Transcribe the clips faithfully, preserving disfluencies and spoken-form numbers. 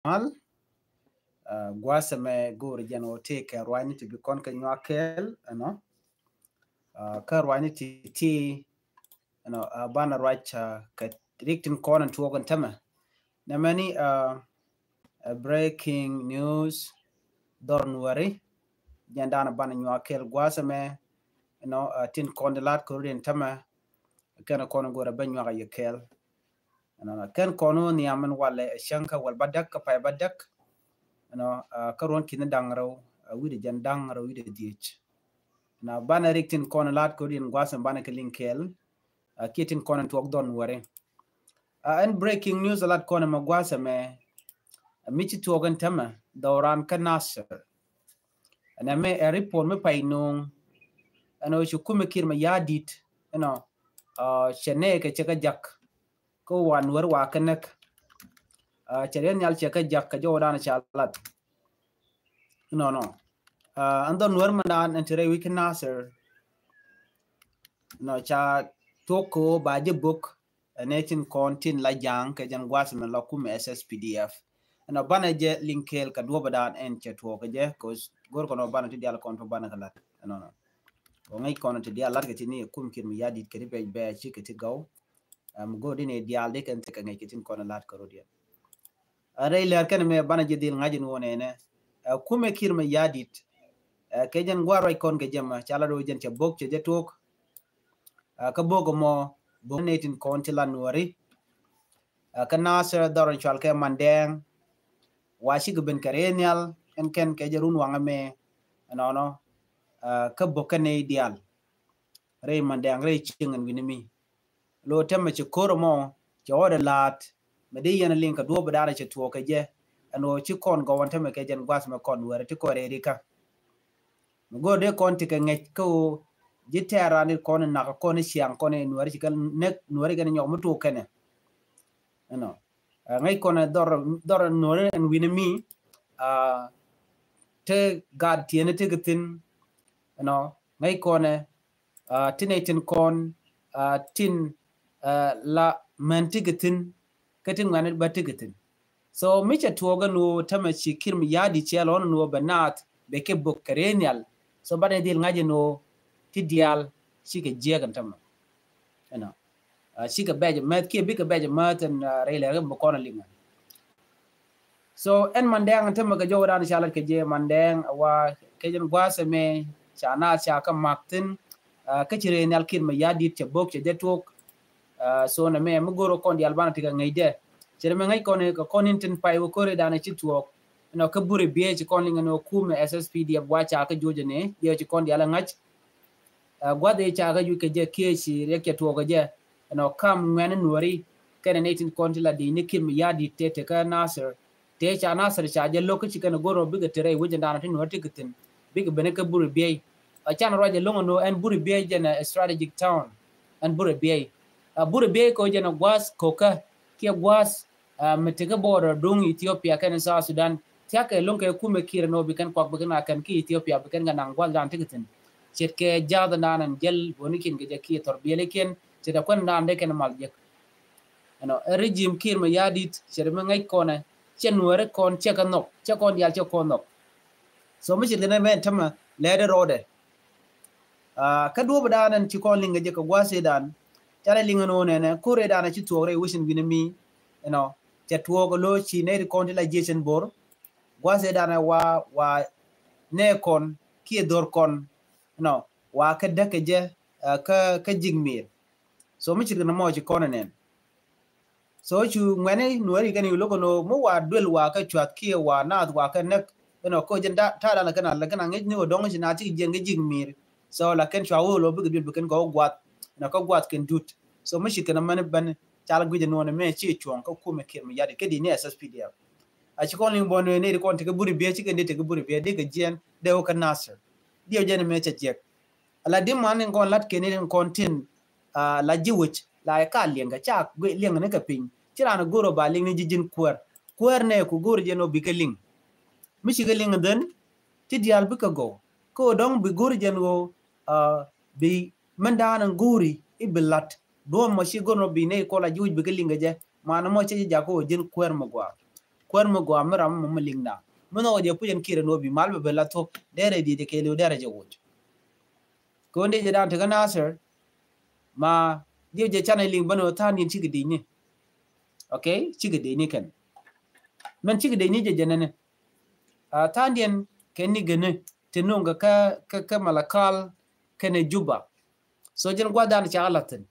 mal. Gua̱a̱th ɛmɛ go̱o̱ri jɛn ɣöö tëëkɛ ruacni ti bi kɔn kɛ nyuak kɛɛl ɛnɔ. Kä ruacni ti ti ɛnɔ banɛ ruac kɛ rik tin kɔn ɛn tuɔɔk ɛn tämɛ. Nɛmɛni breaking news dhɔr Nuäri. Jɛn danɛ banɛ nyuak kɛɛl gua̱a̱th ɛmɛ ɛnɔ tin kɔn di la̱t kɛ rut ɛn tämɛ. Kɛn kɔn go̱o̱rɛ ben nyuak a yɛ kɛɛl. Ɛnɔ kɛn kɔn wä nhiam ɛn walɛ ɛ cäŋ kä wäl ba däk kä pay ba däk. Ɛnɔ kä ruɔ̱n ki̱n da̱ŋ rɛw wi̱dɛ jɛn da̱ŋ rɛw wi̱dɛ dhiec. Ɛnɔ banɛ rik tin kɔn la̱t kɛ rut ɛn gua̱a̱th ɛmɛ banɛ kɛ liŋ kɛɛl. Kiɛ tin kɔn ɛn tuɔɔk dhɔr Nuäri. Ɛn breaking news ɛ lat kɔn ɛmɛ gua̱a̱th ɛmɛ mi ci tuɔɔk ɛn tämɛ dhɔran kä Nasir. Ɛnɛ mɛ ɛ report mi pay nuŋ. Ɛnɔ ci kumɛ Kiir Mayardit ɛnɔ cɛ nɛɛkɛ cɛ kä jak. Kä wa Nuäri wa kä näk. Cɛ riɛn nhial cɛ kä jak kɛ jɔwdan ca lat. Nɔnɔ ɛn dhɔr Nuäri mɛ naan ɛn ti rɛy wi̱c kä Nasir. Nɔ ca tuɔk kɛ ɣöö ba jɛ bok. Ɛn ɛ tin kɔn tin la ja̱a̱ŋ kɛ jɛn gua̱a̱th mɛ la kumɛ S S P D F. Ɛnɔ banɛ jɛ liŋ kɛɛl kɛ duɔ̱pɛ daan ɛn cɛ tuɔɔk kɛ jɛ kɛ go̱r kɔn ɔ banɛ ti dial kɔn tuɔ banɛ kɛ lat. Ɛnɔnɔ kɛ ŋäc kɔn ti dial lat kɛ ti ni kum Kiir Mayardit kɛ ti pɛc bɛɛ ci kɛ ti gɔw. Ɛm go̱r di ni dial di kɛn ti kɛ ŋäc kɛ tin kɔn lat kɛ rut yɛn. Ɛ rɛy lɛr kɛn mɛ banɛ jɛ dhil ŋa̱c in wä nɛnɛ. Ɛ kumɛ Kiir Mayardit. Ɛ kɛ jɛn gua̱a̱r ruac kɔn kɛ jɛ mɛ ca la do̱ jɛn cɛ bok cɛ jɛ tuɔk. Kä bok mɔ bok ni tin kɔn ti la Nuäri. Kä Nasir dhɔr in cual kɛ Mandɛɛŋ. Wa cikɛ ben kɛ rɛy nhial ɛn kɛn kɛ jɛ run waŋä mɛ. Ɛnɔnɔ kä bok kɛ ni dial. Rɛy Mandɛɛŋ rɛy cieŋ ɛn wi̱ni mi. Lo tɛmɛ ci ko̱r mɔ cɛ ɣɔt ɛ la̱a̱t mɛ di yɛn liŋ kɛ duɔ̱ɔ̱p ɛ da̱rɛ cɛ tuɔɔk kɛ jɛ. Ɛn ɣöö ci kɔn gɔwän tɛmɛ kɛ jɛn gua̱th mɛ kɔn Nuäri ti kɔn rɛy rikä. Mi go̱o̱r dee kɔn ti kɛ ŋäc kä ɣöö ji̱ tɛɛr raan dit kɔn in nak kɔn in ciaŋ kɔn in Nuäri ci kɛ näk Nuäri kɛn nyɔk mi tuɔɔk kɛnɛ. Ɛnɔ ŋäc kɔn dhɔr dhɔr Nuäri ɛn wi̱ni mi. Te gaat tiɛni ti kɛ thi̱n. Ɛnɔ ŋäc kɔn ɛ tin ɛ tin kɔn tin la mɛn ti kɛ thi̱n. Kä tin ŋuɛ̈ni bä ti kɛ thi̱n. So mi cɛ tuɔɔk ɛn ɣöö tämɛ ci Kiir Mayardit cɛ lɔn ɛn ɣöö bɛ naath bɛ kɛ bok kɛ rɛy nhial. So banɛ dhil ŋa̱c ɛn ɣöö ti diaal cikɛ jiɛk ɛn tämɛ. Ɛnɔ cikɛ bɛc mäth kiɛ bikɛ bɛc mäth ɛn rɛy lɛr kɛ bɛ kɔn ɛ liŋ ɛn. So ɛn Mandɛɛŋ tämɛ kɛ jɔwdan ca lat kɛ jɛ Mandɛɛŋ wa kɛ jɛn gua̱a̱th ɛmɛ ca naath ca kä mak thi̱n. Kä ci rɛy nhial Kiir Mayardit cɛ bok cɛ jɛ tuɔk. So nɛ mɛ mi go̱r kɔn dial banɛ ti kɛ ŋäcdɛ cɛ mɛ ŋäc kɔn kɛ kɔn in tin pay wä ko̱r idan ci tuɔk. Nɔ kä buri biɛ ci kɔn liŋ nɔ kumɛ S S P D F wa ca kä juɔcɛ ni yɛ ci kɔn dial ŋa̱c. Gua̱th i̱ ca kä juc kɛ jɛ kiɛ ci riɛk cɛ tuɔk kɛ jɛ. Ɛnɔ kam ŋuɛ̈ni Nuäri kɛnɛ ni tin kɔn ti la di̱i̱ni Kiir Mayardit tëë te kä Nasir. Tëë ca Nasir ca jɛ lo̱k kä ci kɛn go̱r ɔ bikɛ te rɛy wecɛ danɔ ti Nuäri ti kɛ thi̱n bikɛ ben kä buri biɛy. A can ruac ɛlɔ̱ŋ ɛn ɣöö ɛn buri biɛy jɛn ɛ strategic town. Ɛn buri biɛy a buri biɛy kɛ ɣöö jɛn ɛ gua̱th ko̱kä kiɛ gua̱th mi tekä border duŋ Ethiopia kɛnɛ South Sudan. Thia̱kɛ lo̱ŋ kɛ kumɛ Kiir ɛn ɣöö bi kɛn kuak bi kɛn a kɛn ki Ethiopia bi kɛn kɛ naŋ gua̱th dan ti kɛ thi̱n. Ce̱tkɛ ja̱th dan ɛn jäl bonikiɛn kɛ jɛ kiɛ thɔr biɛlikiɛn ce̱tkɛ kuɛn dan dee kɛn mal jek. Ɛnɔ ɛ regime Kiir Mayardit cɛ ri mi ŋäc kɔnɛ cɛ Nuäri kɔn cɛ kɛ nhɔk cɛ kɔn diaal cɛ kɔn nhɔk. So mi ce̱tkɛ nɛ mɛn tämɛ lɛɛt ɛ rɔɔdɛ. Kä duɔ̱ɔ̱p dan ɛn ci kɔn liŋ kɛ jɛ kɛ gua̱a̱th ëëdan. Ca lɛ liŋ ɛn ɣöö nɛnɛ ko̱r ëëdan ɛ ci thuɔɔk rɛy wecin wi̱ni mi. Ɛnɔ cɛ tuɔɔk ɛ lo̱ ci nɛy ti kɔn ti la jiecin bo̱r. Gua̱a̱th ëëdan ɛ wa wa nɛ kɔn kiɛ dho̱r kɔn. Ɛnɔ wa kä däk kɛ jɛ kä kä ji̱k mi̱i̱r. So mi ce̱tkɛ nɛ mɔ ci kɔn ɛ nɛn. So cu ŋuɛ̈ni Nuäri kɛn i̱ lo̱k ɛn ɣöö mi wa duel wa kä cua̱th kiɛ wa naath wa kä näk. Ɛnɔ kä jɛn ta̱a̱ dan lɛ kɛn a lɛ kɛn a ŋi̱c ni ɣöö dɔ̱ŋ ci naath cikɛ jiɛn kä ji̱k mi̱i̱r. So la kɛn cua wee lo̱ bikɛ duel bi kɛn kɛ wä gua̱th. Ɛnɔ kä gua̱th kɛn dut. So mi ci kɛn a mɛn ben cal guic ɛn ɣöö nɛ mɛ ci cuɔ̱ŋ kä kumɛ Kiir Mayardit kä di̱t ni S S P D F. A ci kɔn liŋ bɔn ni ri kɔn tekɛ buri biɛ cikɛ ni tekɛ buri biɛ dikɛ jiɛn dee wä kä Nasir. Diɛ jɛn mɛ cɛ jiɛk. Ala di man in kɔn lat kɛn in kɔn tin la ji̱ wec la ka liɛŋ kɛ ca liɛŋ ni kɛ piny ci ran go̱r ba liŋ ni ji̱ ji̱n kuäär kuäär nɛ ku go̱r jɛn ɔ bikɛ liŋ. Mi cikɛ liŋ dhän ti diaal bikɛ gɔw kä ɔ dɔ̱ŋ bi go̱r jɛn ɣöö bi mɛn da̱a̱n in go̱ri i̱ bi la̱t duɔ̱ɔ̱m mɔ ci go̱r nɔ bi nɛ kɔl a ji̱ wec bikɛ liŋ kɛ jɛ. Man mɔ cɛ ji̱ jakä ɣöö ji̱n kuäär mɛ gua̱a̱. kuäär mi gɔaa mi ram mɔ mi liŋ na. Mi nhɔkɛ jɛ puc ɛn kiɛ rɛ ni wä bi mal bɛ ben la thuɔ̱k derɛ diɛ jɛ kɛɛliw derɛ jɛ woc. Kɛ wä dee jɛ dan tekä Nasir ma diɛ jɛ canɛ liŋ bä ni wä tha̱a̱ŋ diɛn cikɛ di̱cni. Okay, cikɛ di̱cni kɛn. Mɛn cikɛ di̱cni jɛ jɛ nɛnɛ. Tha̱a̱ŋ diɛn kɛn ni gɛnɛ ti nuŋ kɛ kä kä Malakal kɛnɛ Juba. So jɛn gua̱th dan ca lathin.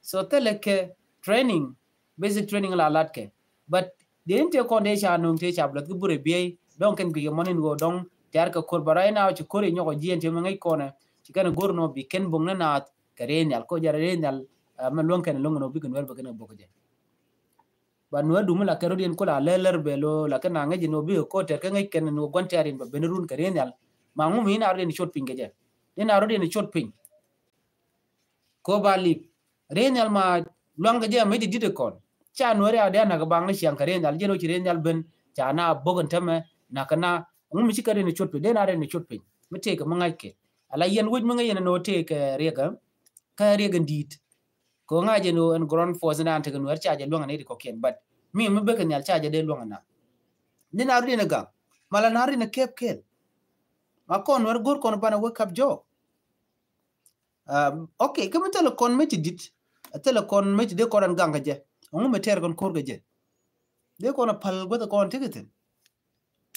So thilɛ kɛ training, basic training la lat kɛ. But dee in tëë kɔn dee ca nuŋ tëë ca blɔth ki burɛ biey dɔŋ kɛn guic kɛ mɔni ni wä dɔŋ tɛ̈r kɛ kor ba right now ci kor inyɔk ɔ jiɛn tëë mɛ ŋäc kɔnɛ ci kɛn go̱r nɔ bi kɛn boŋ ni naath kɛ rɛy nhial kɔ jɛ rɛy nhial. Mɛ luäŋ kɛn luäŋ nɔ bikɛ nuɛr bɛ kɛn kɛ bok jɛ. Ba nuɛ dum la kɛ rot yɛn kula lɛ lɛr bɛ lo la kɛ na ŋäc ni wä bikɛ kor tɛr kɛ ŋäc kɛn ni wä gua̱n tɛr yɛn ba ben run kɛ rɛy nhial. Ma ŋum in a rot yɛn cot piny kɛ jɛ. In a rot yɛn cot piny. Ko ba lip rɛy nhial ma luaŋ kɛ jɛ mec ti dit kɔn. Ca nuɛri a dee nak baŋ ni ciaŋ kɛ rɛy nhial jɛ lo ci rɛy nhial ben ca na bok in tämɛ nak na. Ŋum ci kɛ rɛy ni cot piny dee na rɛy ni cot piny mi tëëkɛ mi ŋa̱c kɛ. Ala yɛn wec mi ŋäc yɛn ni wä tëëkɛ riɛk kä riɛk in di̱i̱t. Kɛ ŋa̱c jɛ ni wä ɛn ground force ni an tekɛ nuɛr ca jɛ luäŋ ni ti kɔkiɛn but mi mi bekɛ nhial ca jɛ dee luäŋ na. Ni na rut yɛn gaŋ ma la na rut yɛn kɛp kɛl. Ma kɔn nuɛr go̱r kɔn banɛ wake up jɔɔk. Okay, kä mi thilɛ kɔn mec ti dit thilɛ kɔn mec ti dee kɔn ɛn gaŋ kɛ jɛ. Ŋu mi tɛr kɔn ko̱r kɛ jɛ dee kɔn a pal guäth kɔn tekɛ thin.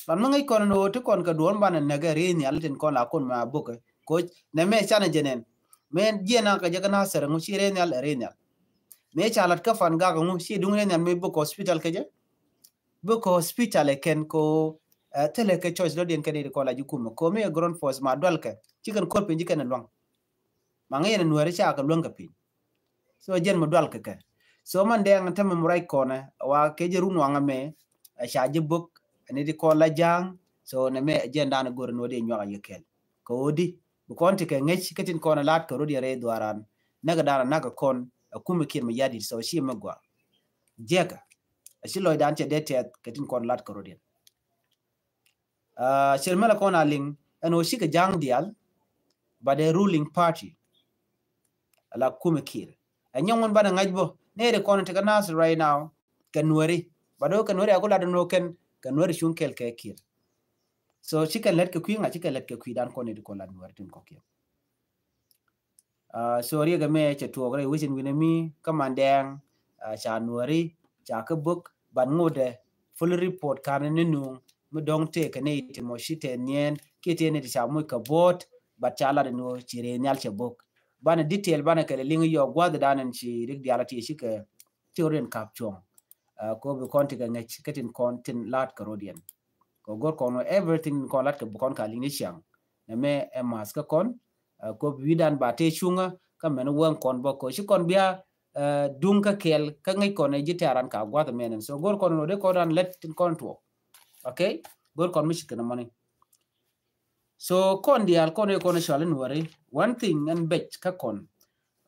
Ban mi ŋäc kɔn ni wä ti kɔn kɛ duɔ̱ɔ̱n banɛ näk ɛ rɛy nhial tin kɔn la kun ma bokɛ. Koc nɛ mɛ canɛ jɛ nɛn mɛ jiɛn a kɛ jɛ kä Nasir ŋu ci rɛy nhial ɛ rɛy nhial. Mɛ ca lat kä fan gak ŋu ci duŋ rɛy nhial mɛ bokɛ hospital kɛ jɛ. Bikɛ hospital ɛ kɛn ko thilɛ kɛ choice dɔ̱diɛn kɛn iti kɔn la ji̱ kumɛ ko mi ɛ ground force ma dual kɛ ci kɛn kor piny ji̱ kɛn ɛ luaŋ. Ma ŋäc yɛn ɛ nuɛri ca kɛ luäŋ kɛ piny. So jɛn mi dual kɛ kɛ so man dɛŋ tämɛ mi ruac kɔnɛ wa kɛ jɛ run waŋ ɛmɛ. Ɛ ca ji̱ bok ɛn iti kɔn la ja̱a̱ŋ. So nɛ mɛ jɛn dan ɛ go̱r ɛn wä dee nyuak a yɛ kɛl kɛ wä di bi kɔn ti kɛ ŋäc kä tin kɔn ɛ laat kɛ rot yɛ rɛy dhuaran. Näk ɛ dan ɛ nak ɛ kɔn ɛ kumɛ kiɛn mi yadit so ci mi gua. Jiɛkä a ci lɔcdan cɛ dee tɛth kɛ tin kɔn lat kɛ rot yɛn. Cir mɛlɛ kɔn a liŋ ɛn ɣöö cikɛ ja̱a̱ŋ diaal. But a ruling party ala kumɛ Kiir ɛ nyɔŋ wun banɛ ŋa̱c bä nɛɛri kɔn tekɛ Nasir right now. Kɛ nuɛri but ɣöö kɛ nuɛri a ku lat ɛn ɣöö kɛn kɛ nuɛri cuŋ kɛl kɛ Kiir. So cikɛ lät kɛ kui̱ ŋa̱c cikɛ lät kɛ kui̱ dan kɔn iti kɔn lat nuɛri tin kɔkiɛn. So riɛk ɛmɛ cɛ tuɔɔk rɛy wecin wi̱nɛ mi kä mandɛɛŋ. Ca nuɔri ca kä bök ban ŋotdɛ full report kanɛ ni nuŋ mi dɔ̱ŋ tëëkɛ ni ti mɔ ci tɛ niɛn kiɛ tëë ni ti ca moc kɛ bo̱o̱t. But ca lat ni wä ci rɛy nhial cɛ bök banɛ detail banɛ kɛlɛ liŋ yɔɔk gua̱th dan ɛn ci rik diaal a ti cikɛ ti rin kap cuɔ̱ŋ. Ko bi kɔn ti kɛ ŋäc kä tin kɔn tin laat kɛ rot yɛn. Kɛ go̱r kɔn wä everything kɔn lat kɛ bi kɔn ka liŋ ni ciaŋ. Nɛ mɛ ɛ math kä kɔn ko bi wi̱dan ba tëë cuŋä kä mɛn wäŋ kɔn bä ko ci kɔn bia duŋ kä kɛɛl kä ŋäc kɔn ɛ ji̱ tɛ̈ran ka gua̱th mɛn ɛn so go̱r kɔn wä dee kɔn ran lät tin kɔn tuɔɔk. Okay. Go̱r kɔn mi ci kɛn mɔni. So kɔn diaal kɔn ɛ kɔn cual in wari one thing ɛn bec kä kɔn.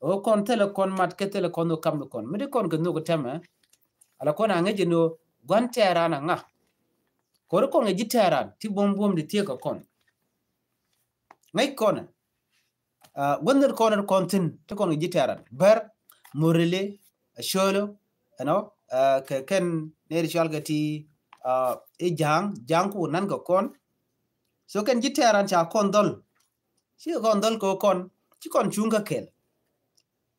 Ɣöö kɔn thilɛ kɔn mat kɛ thilɛ kɔn ɣöö kam kɔn mi di kɔn kɛ nhök tɛmɛ. Ala kɔn a ŋäc ni ɣöö gua̱n tɛɛran a ŋa. Kɔri kɔn kɛ ji̱ tɛɛran ti buɔ̱m buɔ̱m di thiek kɛ kɔn. Ŋäc kɔn ɛ gua̱n dhir kɔn ɛ kɔn thi̱n ti kɔn kɛ ji̱ tɛɛran bär murili a cölo. Ɛnɔ kɛ kɛn neri cual kɛ ti i̱ ja̱a̱ŋ ja̱a̱ŋ ku nan kɛ kɔn. So kɛn ji̱ tɛɛran ca kɔn dhɔl. Ci kɔn dhɔl kɛ kɔn ci kɔn cuŋ kä kɛl.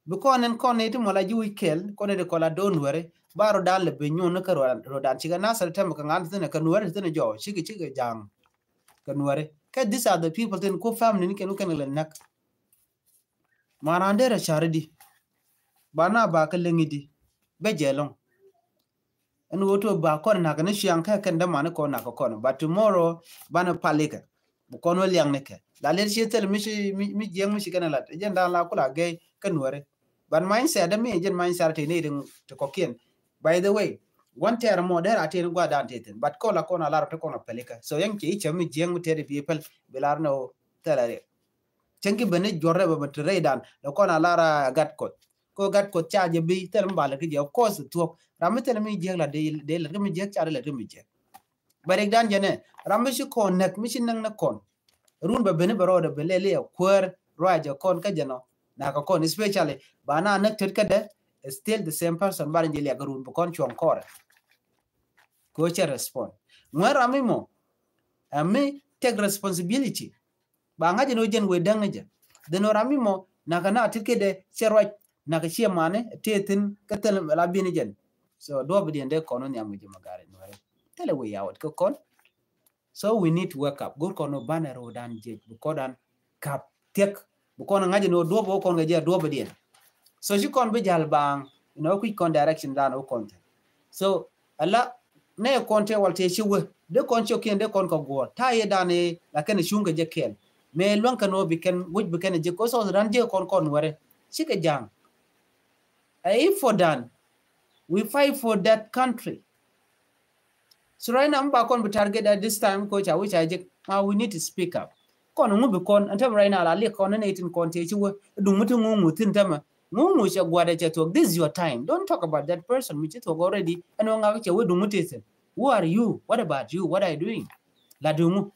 Bi kɔn ɛn kɔn ni ti mɔ la ji̱ wi̱c kɛl kɔn ni ti kɔn la do̱n wɛri ba rodan lɛ bi nyuɔn ni kä rodan cikɛ nasar tɛm kɛ ŋa̱n thin kɛ nuɛri thin jɔw cikɛ cikɛ ja̱a̱ŋ. Kɛ nuɛri kɛ these are the people thin ku family ni kɛn ku kɛn lɛ näk. Ma ran derɛ cari di ba na ba kä leŋi di bɛ jɛ lɔŋ. Ɛn ɣöö ti ba kɔn nak ni ciaŋ kɛ kɛn dämani kɔn nak kɔn but tomorrow banɛ pal ikɛ. Bi kɔn wä liaŋ ni kɛ la lɛt ci thil mi ci mi jiɛŋ mi ci kɛn lat jɛn dan la kula gɛy kä nuɔri. But mindset dämi jɛn mindset ti ni ti kɔkiɛn. By the way, wan tɛɛr mɔ dee ra ti ni gua dan ti thin but kɔn la kɔn a lar ti kɔn a pɛl ikɛ so yɛn ci icɛ mi jiɛŋ mi tɛɛr bi pɛl bi lar ni ɣöö thɛl a ri. Cäŋ ki ben ni juɔrɛ bɛ ben ti rɛydan lɛ kɔn a lar a gat kɔth. Ko gat kɔth ca jɛ bi thɛl mi ba lät ki jɛ of course thuɔk ram mi thɛl mi jiɛk la dee lät ki mi jiɛk ca dee lät ki mi jiɛk. Bɛ rik dan jɛ nɛ ram mi ci kɔn näk mi ci näk ni kɔn. Run bɛ ben ni bɛ rɔɔdɛ ben lɛ liɛ kuäär ruac jɛ kɔn kä jɛ nɔ. Na kɛ kɔn especially ba na näk tet kädɛ still the same person ba rin jɛ liak run bɛ kɔn cuɔŋ kɔrɛ. Kɛ ɣöö cɛ respond. Ŋuɛn ram mi mɔ, ɛ mi take responsibility. Ba ŋa̱c ni ɣöö jɛn wee däŋ ni jɛ. Then ɣöö ram mi mɔ, nakä na tit kɛ dee cɛ ruac, nakä ciɛ mani, tëë thi̱n, kä thil la bi̱n jɛn. So, duɔ̱p diɛn dee kɔn wä nhiam kɛ jɛ mɛ gari Nuɛri. Thilɛ wee yawet kɛ kɔn. So we need to wake up. Go̱r kɔn wä banɛ ro̱o̱dan jiɛc, bi kɔn dan kap thiɛk. Bi kɔn ŋa̱c ni wä duɔ̱p wä kɔn kɛ jɛ duɔ̱p diɛn. So ci kɔn bi jal baaŋ, you know, kui̱c kɔn direction dan wä kɔn thɛ. So, ala nɛ kɔn tɛ wal tɛ ci wä. Dee kɔn ciokiɛn dee kɔn kɛ guɔ̱ɔ̱r. Ta̱a̱ yɛ dan ɛ la kɛn cuŋ kɛ jɛ kɛɛl. Mɛ luäŋ kɛn wä bi kɛn, wi̱c bi kɛn jɛ kɛ South Sudan jɛ kɔn kɔn wɛrɛ. Cikɛ ja̱a̱ŋ. Ɛ effort dan. We fight for that country. So right now, mi ba kɔn bi target at this time, coach, I wish I just, uh, we need to speak up. Kɔn ŋu bi kɔn, ɛn tämɛ right now, la liɛk kɔn ni tin kɔn tëë ci wä, duŋ mi ti ŋu ŋu thi̱n tämɛ, ŋu ŋu cɛ gua̱dɛ cɛ thuɔ̱k. This is your time. Don't talk about that person mi ci thuɔ̱k already. Ɛn wä ŋak cɛ wä duŋ mi tëë thi̱n. Who are you? What about you? What are you doing? La duŋ ŋu.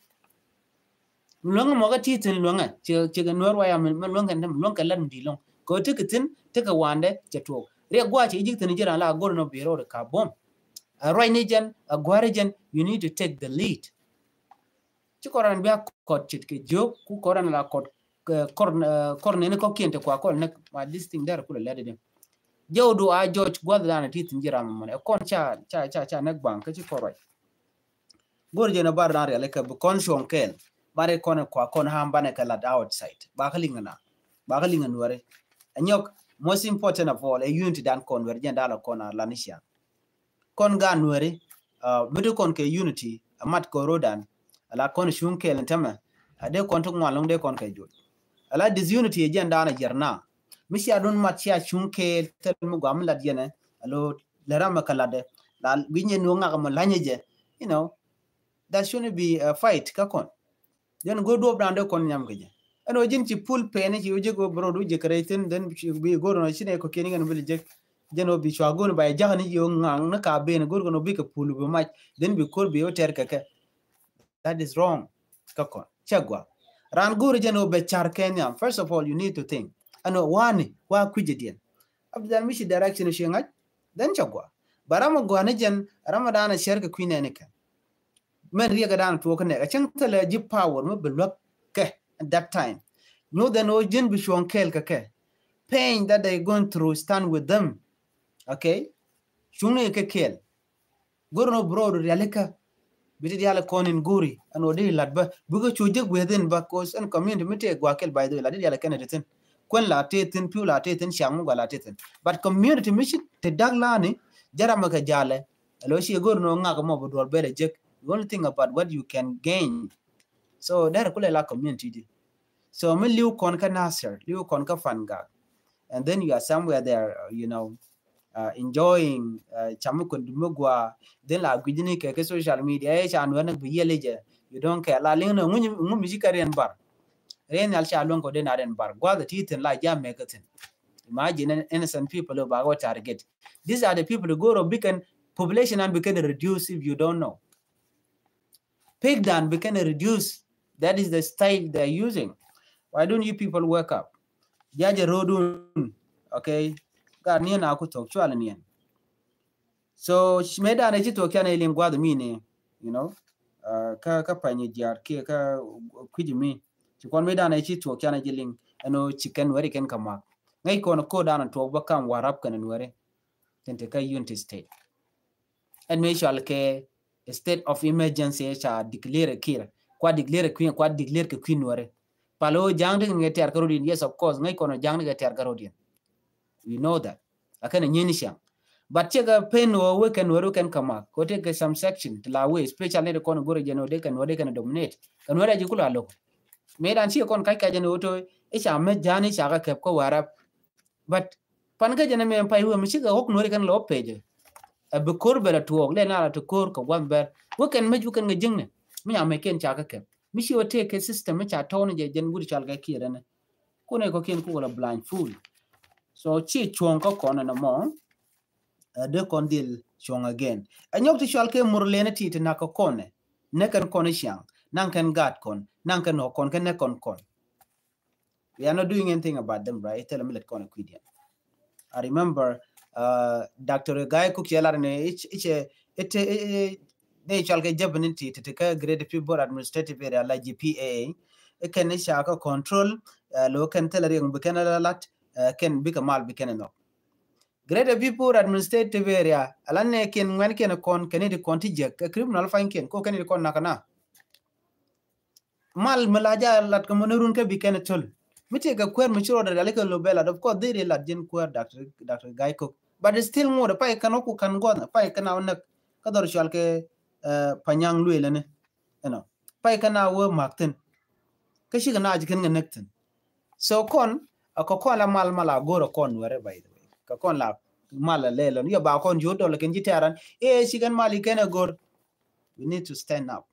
Luäŋ mɔ kä ti thi̱n luäŋɛ, ci, ci kɛ Nuɛr waya mi, mi luäŋ kɛ, mi luäŋ kɛ lat mi di̱i̱t lɔŋ. Kɛ ti kɛ thi̱n, ti kɛ wandɛ, cɛ tuɔɔk. Riɛk gua̱a̱ ci ji̱ thi̱n ji̱ ran la go̱r nɔ bi ro̱o̱d ka buɔ̱m. A ruac ni jɛn, a gua̱a̱r jɛn, you need to take the lead. Ci kɔr ran bia kɔt ce̱tkɛ jiök, ku kɔr ran la kɔt, eh, kɔr, eh, kɔr nɛni kɔkiɛn te kua kɔl näk, ma this thing there kulɛ lɛt di. Jɛ wä du a jɔc gua̱th dan ti thi̱n ji̱ ram mɔn. Ɛ kɔn ca, ca, ca, ca näk baŋ, kä ci kɔr ruac. Go̱r jɛn a bar dan riali kɛ bi kɔn cuɔ̱ŋ kɛɛl. Bar i kɔn kua kɔn ham banɛ kɛ lat outside. Ba kä liŋ na. Ba kä liŋ Nuɛri. Ɛ nyɔk, most important of all, ɛ unity dan kɔn Nuɛri jɛn dala kɔn a lani ciaŋ. Kɔn gan Nuɛri, uh, mi ti kɔn kɛ unity, a mat kɛ ro̱o̱dan. A la kɔn cuŋ kɛɛl in tämɛ. A dee kɔn ti ŋuan lo̱ŋ dee kɔn kɛ jot. A la disunity ɛ jɛn dan a jiɛr na. Mi cia dun mat cia cuŋ kɛɛl thil mi guam mi lat yɛnɛ. A lo lɛ ram ɛ kɛ latdɛ. La guinyɛ ni wä ŋak mɔ lanyɛ jɛ. You know, that shouldn't be a fight kä kɔn. Jɛn go̱o̱r duɔ̱p dan dee kɔn nyam kɛ jɛ. Ɛn wä ji̱n ci pul pɛni ci wä jek wä bro du jek rɛy thin, then bi go̱o̱r nɔ ci nɛ kɔ kiɛn kɛn bi li jek. Jɛn wä bi cua go̱o̱r ba jek ni ci wä ŋaŋ ni ka ben go̱o̱r kɔn wä bi kɛ pul bi mac, then bi ko̱r bi wä tɛr kɛ kɛ. That is wrong. Kä kɔn cɛ gua. Ran go̱o̱r jɛn wä bɛ car kɛ nyam. First of all, you need to think. Ɛn wä wani wa kui̱c jɛ diɛn. After that, mi ci direction ci ŋa̱c, then cɛ gua. Ba ram a gua ni jɛn, ram a dan a cɛr kɛ kui̱ nɛni kɛ. Mɛn riɛk a dan tuɔk kɛ nɛ, a cäŋ thilɛ ji̱ power mi bi luäk kɛ at that time. Nyuth ɛn wä ji̱n bi cuɔ̱ŋ kɛɛl kɛ kɛ. Pain that they going through, stand with them. Okay? Cuŋni kɛ kɛɛl. Go̱r nɔ bro du rialikä. Bi ti dial kɔn in go̱ri ɛn wä di lat bä. Bikɛ cu jek within bä, 'cause ɛn community mi tëë gua kɛl, by the way, la di dial kɛn ti thin. Kuɛn la tëë thin, piu la tëë thin, ciaŋ mi gua la tëë thin. But community mi ci ti dak lani, jɛ ram kɛ jalɛ. Ɛ lo ci go̱r nɔ ŋak mɔ bi duɔl bɛl a jek. You only think about what you can gain. So derɛ kulɛ la community di. So mi liw kɔn kä Nasir, liw kɔn kä Fangak. And then you are somewhere there, uh, you know, uh, enjoying, uh, cam mi kɔn dum mi gua. Then la guijini kɛ kɛ social media, eh, ca Nuɛr ni bi yiɛl ijɛ. You don't care. La liŋ ni ŋu mi ci kɛ riɛn bar. Riɛn yal ca luɔŋ kɔ den a riɛn bar. Guath ti thin la jam mɛ kɛ thin. Imagine an innocent people who ba target. These are the people who go to big and population and become reduced if you don't know. Pig dan bi kɛn reduce. That is the style they're using. Why don't you people wake up? Jaja rodun. Okay. Gat niɛn a ku thok cual niɛn. So me dan ci thok can a liŋ guath mi ni, you know. Uh, ka ka pany jiar ki ka kuji mi. Ci kɔn me dan ci thok can a ji liŋ. Ɛn o ci kɛn wɛri kɛn ka mak. Ŋäc kɔn ko dan tuɔk ba kam Warap kɛn wɛri. Tente ka unity state. Ɛn mëë cɔal kɛ state of emergency ca declare kir. Kua declare kui̱, kua declare kɛ kui̱ Nuɛri. Pal ɣöö ja̱a̱ŋ ti kɛ tɛ̈r kä rɔ̱diɛn. Yes, of course. Ŋäc kɔn ja̱a̱ŋ ti kɛ tɛ̈r kä rɔ̱diɛn. We know that. A kɛn a nyieni ciaŋ. But cɛ kɛ pen ɣöö wek kɛn Nuɛri wek kɛn kɛ mak. Kɛ wek tëë kɛ some section ti la wee, especially ti kɔn go̱rɛ jɛn ɣöö dee kɛn Nuɛri dee kɛn dominate. Kɛn Nuɛri a ji̱ kula lo̱k. Mëë dan ci kɔn kac kac jɛn ɣöö to i̱ ca mec ja̱a̱n i̱ ca kɛ kɛp kä Warap. But pan kä jɛn ɛmɛ pay wee mi cikɛ ɣɔ̱k Nuɛri kɛn lɔ pecɛ. Ɛ bi ko̱r bɛ lɛ tuɔɔk lɛ na lɛ ti ko̱r kɛ gua̱th bɛr. Wee kɛn mec wee kɛn kɛ ji̱ŋnɛ. Mi nya mec kɛn ca kä kɛp. Mi ci wee tëë kɛ system mi ca tɔɔni jɛ jɛn guut cɔal kɛ kiɛ rɛnɛ. Kun ɛ kɔ̱kiɛn kukɛ lɛ blind fool. So ci cuɔ̱ŋ kä kɔn ɛn ɛmɔ. Ɛ dee kɔn dhil cuɔ̱ŋ again. Ɛ nyɔk ti cɔal kɛ mur lɛni ti ti nak kɛ kɔn ɛ. Nɛ kɛn kɔn i̱ ciaŋ. Naŋ kɛn gaat kɔn. Naŋ kɛn ɣɔ̱k kɔn kɛ nɛ kɔn kɔn. We are not doing anything about them, right? Thilɛ mi lät kɔn kui̱diɛn. I remember, uh, Doctor Gai Kok cɛ lar ni i̱ cɛ, i̱ cɛ, i̱ cɛ, Dee cɔal kɛ Japanese ti ti kä Greater Pibor Administrative Area la G P A A. Kɛn ca kɛ control, lo kɛn thilɛ riɛk bi kɛn la lat, kɛn bikɛ mal bi kɛn nhɔk. Greater Pibor Administrative Area ala nɛ kiɛn ŋuɛn kiɛn kɔn kɛn ti kɔn ti jek kɛ criminal fine kiɛn ko kɛn ti kɔn nak na. Mal mi la ja lat kɛ mɔni run kä bi kɛn töl. Mi ti kɛ kuɛr mi ci rɔɔdɛ riali kɛ lo bɛ lat, of course dhiri lat jin kuɛr Doctor Doctor Gai Kok. But still ŋuɔt pay kɛn ɔku kan gɔn pay kɛn a näk kä dhɔr cual kɛ Panyang luelɛ ni. You know, pay kɛn a wä mak thin. Kä ci kɛ na ji kɛn kɛ näk thin. So kɔn a kɛ kɔn la mal mal a gor a kɔn wɛrɛ, by the way. Kɛ kɔn la mal a lɛ lɔn yɛ ba kɔn jot dɔl kɛn ji tɛran. Ee ci kɛn mal i kɛn a gor. We need to stand up.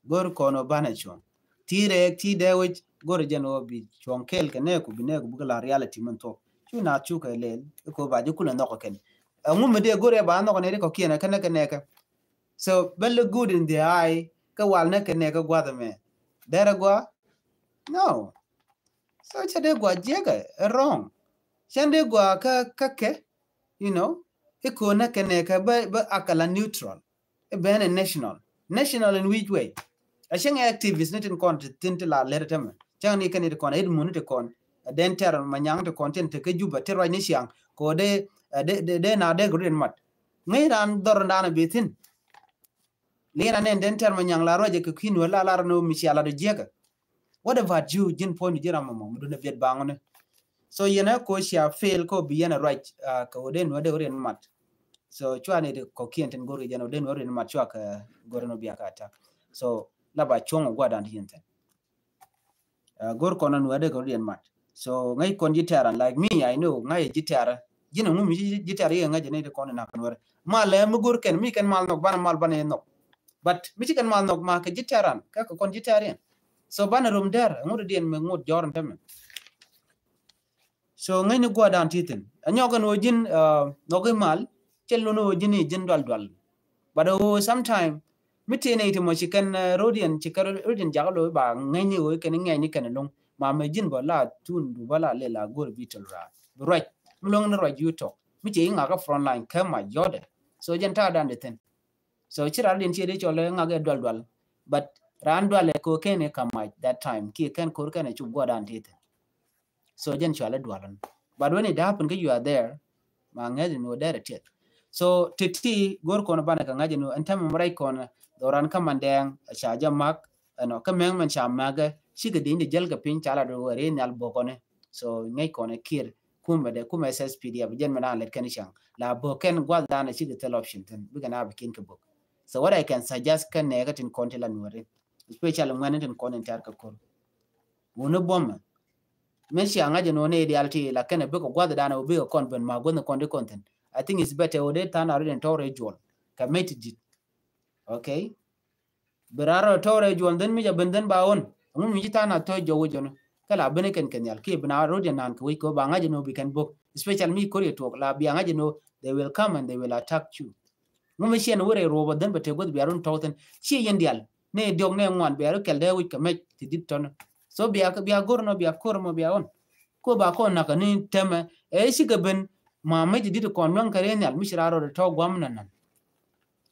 Gor kɔn ɔ banɛ cuɔŋ. Ti rɛɛk ti dee wec gor jɛn ɔ bi cuɔŋ kɛɛl kɛ nɛɛku bi nɛɛku bikɛ la reality min thuɔk. Cu na cukɛ lɛl ikɔ ba ji̱ kulɛ nhɔk kɛn. Ɛŋu mi dee gor ɛ ba nhɔk nɛ ri kɔ kiɛn ɛ kɛn ɛ kɛ nɛɛkɛ. So bä look good in the eye kä wal nɛ kɛ nɛɛkɛ gua̱th ɛmɛ. Derɛ gua? No. So cɛ dee gua jiɛkɛ ɛ wrong. Cɛn dee gua kä kä kɛ, you know, ikɔ nɛ kɛ nɛɛkɛ bä bä akala neutral. Ɛ ben ɛ national. National in which way? A cäŋ activist ni tin kɔn ti tin ti la lɛr tämɛ. Cäŋ ni kɛn ti kɔn ɛ mun ti kɔn. Ɛ den tɛr ma nyaŋ ti kɔn tin ti kä Juba ti ruac ni ciaŋ. Ko de de de na de grin mat. Ŋäc ran dhɔr dan bi thin. Lina nen den tɛr ma nyaŋ la ruac ɛ kɛ kin wä la la ran mi cia la do jiɛkɛ. What about you? Jin puɔ̱ny ji̱ ram mɔmɔ mi dun a biɛt baŋ ni. So yɛn a ko cia fail ko bi yɛn a ruac kɛ wä den wä de wä rin mat. So cua ni di kɔ kiɛn tin gor kɛ jɛn wä den wä rin mat cua kɛ gor ni bia ka attack. So la ba cuɔŋ a guadan ti yɛn thin. Gor kɔn ni wä de kɛ wä rin mat. So ŋäc kɔn ji̱ tɛran like me, I know ŋa̱c ji̱ tɛran. Ji̱n a ŋum ji̱ tɛran yɛ ŋa̱c ni di kɔn ni nak nuɛr. Ma lɛ mi gor kɛn mi kɛn mal nhɔk banɛ mal banɛ yɛ nhɔk. But mi ci kɛn mal nhɔk ma kɛ ji̱ tɛran kɛ kɛ kɔn ji̱ tɛran. So banɛ rom dɛr ŋut diɛn mi ŋut jɔr ni tämɛ. So ŋäcni gua̱dan ti thin a nyɔk ɛn ɣöö ji̱n nhɔk imal. Cɛ lun ɣöö ji̱n i̱ ji̱n dual dual. But ɣöö sometime mi tëë nɛy ti mɔ ci kɛn rodiɛn ci kɛn rodiɛn jakä lo̱ ba ŋäcni ɣöö kɛn ŋɛcni kɛn lo̱ŋ. Ma mɛ ji̱n bä la thun du bä la lɛ la go̱r bi töl raar bi ruac mi lo̱ŋ ni ruac yu tɔk mi cɛ i̱ ŋakä front line kä ma yɔdɛ. So jɛn ta̱a̱ dan di thin. So ci raan diɛn ci ɛ di cɔl ɛ ŋak ɛ dual dual. But raan dual ɛ ko kɛn ɛ ka mac that time kiɛ kɛn kor kɛn ɛ cuk guɔdan ti thin. So jɛn cual ɛ dual ɛn. But when it happen kä you are there, ma ŋäc ni wä dɛr ɛ tiɛth. So ti ti go̱r kɔn banɛ kɛ ŋa̱c ni wä ɛn tɛmɛ mɛ rɛc kɔn dhɔran kä mandɛɛŋ ca jɛ mak ɛnɔ kä mɛŋ mɛn ca makɛ cikɛ di̱ny di jäl kɛ piny ca la dɔr wä ri nhial bokɔni. So ŋäc kɔn ɛ kir kumɛ dɛ kumɛ S S P D F jɛn mɛ na lɛt kɛn cäŋ la bok kɛn guath dan ɛ cikɛ thil option thin bikɛ na bi kin kɛ bok. So what I can suggest kɛn nɛɛkä tin kɔn ti la nuɔri, especially ŋuɛni tin kɔn in tɛr kɛ kor. Wuni buɔmɛ mi cia ŋa̱c in wuni idial ti la kɛn ɛ bikɛ guath dan ɛ wä bikɛ kɔn ben ma guath in kɔn ti kɔn thin. I think it's better wä dee than a ri den tɔrɛ juɔl kɛ mɛ ti dit. Okay. Bi raan rɔ tɔrɛ juɔl dhin mi ca ben dhin ba ɣän. Ŋu mi ci than a thöc jɔw wi̱c jɔnu kɛ la ben ikɛn kɛ nhial kiɛ bi na rot yɛ naan kɛ wi̱c kɛ wä ba ŋa̱c inɔ bi kɛn bok. Especially mi kor yɛ tuɔk la bia ŋa̱c inɔ they will come and they will attack you. Ŋu mi ciɛn wä rɛy ruɔp a dhin bɛ tëë guäth bia run tɔw thin ci yɛn dial ni diɔk ni ŋuan bia run kɛl dee wi̱c kɛ mɛc ti dit tɔn. So bia bia gor nɔ bia kor mɔ bia ɣän. Ko ba kɔn nak ni tɛmɛ ɛ cikɛ ben ma mɛc ti dit kɔn nuäŋ kɛ rɛy nhial mi ci raan rot tɔw guam nan nan.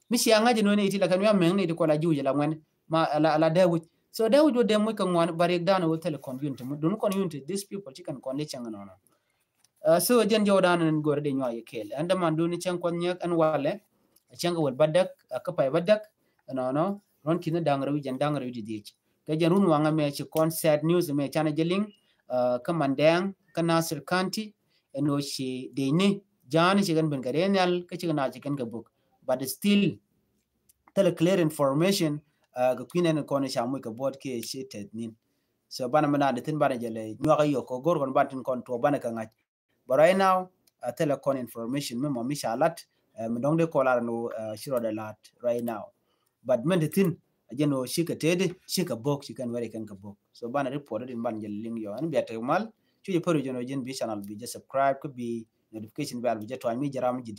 Mi cia ŋa̱c inɔ ni iti la kɛn wi̱i̱ a meŋ ni iti kɔla ji̱ wi̱c ala ŋuɛn ma ala ala dee wi̱c. So dee wi̱c wä dee muc kɛ ŋuan ba riɛk dan wä thilɛ kɔn yun ti mu dun kɔn yun ti these people ci kɛn kɔn di cäŋ nɔnɔ. So jɛn jɔw dan ni go̱r di nyuak yɛ kɛɛl ɛn däman dun ni cäŋ kɔn nyiɛk ɛn walɛ. Cäŋ kɛ wal ba däk kä pay ba däk. Nɔnɔ run ki̱n da̱ŋ rɛw jɛn da̱ŋ rɛw di dhiec kɛ jɛn run waŋɛ mɛ ci kɔn sad news mɛ canɛ jɛ liŋ. Kä Mandɛɛŋ kä Nasir County ɛn ɣöö ci dicni ja̱a̱ni ci kɛn ben kɛ rɛy nhial kä ci kɛn a ci kɛn kɛ bok. But still thilɛ clear information kɛ kui̱n ɛn kɔn ca muc kɛ buɔt kiɛ ci tɛth ni̱n. So banɛ mi naan di thin banɛ jɛ lɛ nyuak a yɔk kɛ go̱r kɔn ban tin kɔn tuɔ banɛ kɛ ŋa̱c. But right now a thilɛ kɔn information mi mɔ mi ca lat mi dɔ̱ŋ di kɔn lar ni ci rɔdɛ lat right now. But min di thin a jɛn ɣöö cikɛ tëëdi cikɛ bok ci kɛn wɛri kɛn kɛ bok. So banɛ report di ban jɛ liŋ yɔ ɛn bia tek mal. Cu jɛ pär jɛn ɣöö jɛn bi channel bi jɛ subscribe kä bi notification bell bi jɛ tuany mi jɛ ram ji̱ di.